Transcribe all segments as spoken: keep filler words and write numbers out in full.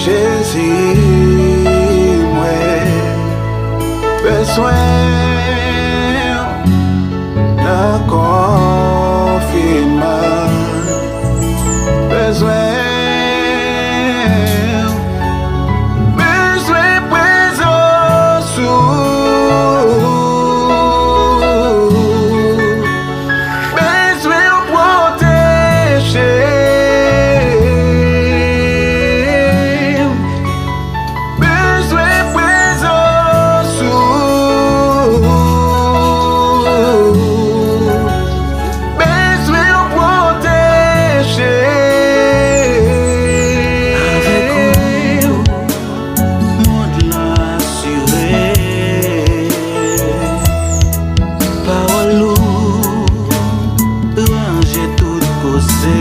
Jezi, mwen bezwen w nan konfinman. Bezwen w, bezwen prezans ou. Bezwen w pwoteje m. Bezwen prezans ou. Bezwen w pwoteje m. Avèk ou, mond lan asire. Pawòl ou ranje tout koze.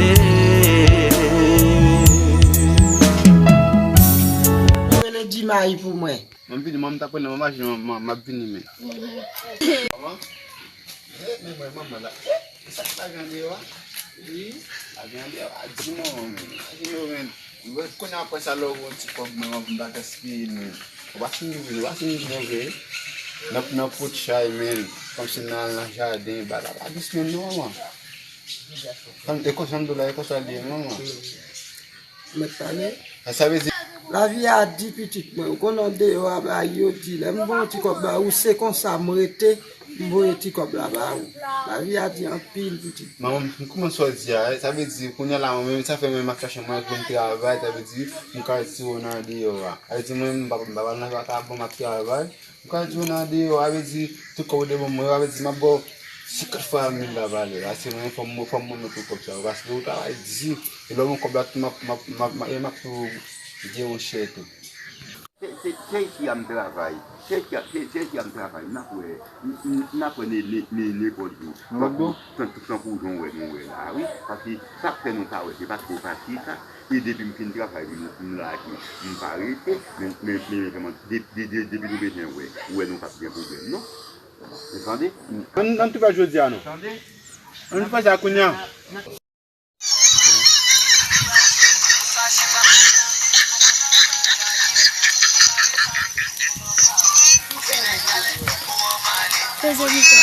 Rele Dimayi pou mwen. Mwen vini, mwen t ap pran nan machin, mwen, mwen, m ap vini, men. Manman? Eh, men mwen, manman la. Eh, sa k lage an deyò a? Wi. Lage an deyò a, di mwen, men. Imajine w, men. Mwen konnen apre sa, lè w gen yon ti kòb, mwen, mwen pa gaspiye, men. Ou pa fin viv, ou pa fin viv, non, vre. Nan, nan potchay, men. Kòmsi nan, nan jaden, bagay la pa jis menm, non, manman. Fanm, e konsa m di w la, e konsa l ye, manman. Mèt pale. Sa, sa vle di. Lavi a di, pitit mwen. Ou konnen andeyò a, bagay yo di. Lè m voye yon ti kòb ba ou, se konsa m rete, m voye ti kòb la ba ou. Lavi a di anpil, pitit. Manman, m kòmanse wè di a, sa vle di, kounye a la, mwen menm, sa fè mwen m ap chache mwen pou m travay, sa vle di, m ka retire w nan andeyò a. Sa vle di, mwen menm, m pa, m pa pral nan vakabon, m ap travay. M ka di w nan deyò, sa vle di, tout kòb ou te ban mwen, sa vle di, m ap ba w senkant fwa mil la valè. Paske mwen, fò m, fò m remet ou kòb sa yo. Paske ou travay di, e lè w ban m kòb la, tou m ap, m ap, m ap, m ap, e m ap tou gen yon chè tou. Se, se, se isi a m travay. Se isi a, se, se isi a m travay. N ap wè, n, n, n ap wè ne, ne, ne, nenpòt jou. Tankou, tankou, tankou jan w wè nou wè la, wi. Paske sa k fè nou pa wè, se paske w pati sa. E depi m fin travay, m, m lage, m pa rete, men, men, men, men, de, de, de, depi nou bezwen wè, ou wè nou p ap gen pwoblèm, non. Ou tande? Ann, ann tou fè jodi a, non. Ann tou fè sa kounye a. Poze mikwo.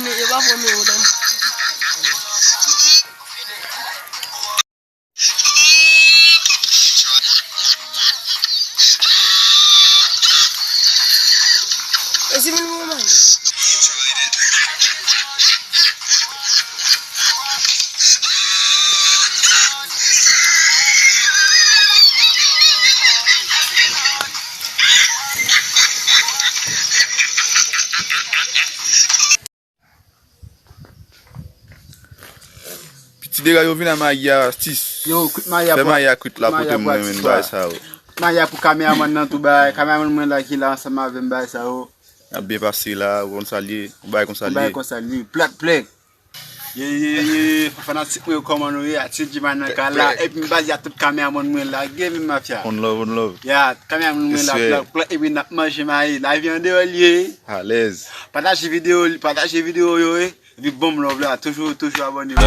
Yo pa pran nimewo w non. E si moun mwen manje. Piti dega yo vin a mayi a sis. Yo, kwit mayi a. Fè mayi a kwit la, pote mwen menm bagay sa yo. Maya pou kameramann nan tou bay. Kameramann mwen la ki la ansanm avè m bay sa yo. Ap byen pase la, ou konn sa l ye, ou bay konsa l ye. Ou bay konsa l ye. Plèk, plèk. Ye, ye, ye, fanatik mwen yo, kòman nou ye? Atidji man nan kay la, epi m baz a tout kameramann mwen la, gen vin mafya. On love, on love. Ya, kameramann mwen la, plèk, plèk, epi n ap manje mayi. Lavi andeyò l ye. Alèz. Pataje videyo, pataje videyo yo, eh. Epi bon love la, toujou, toujou abòne.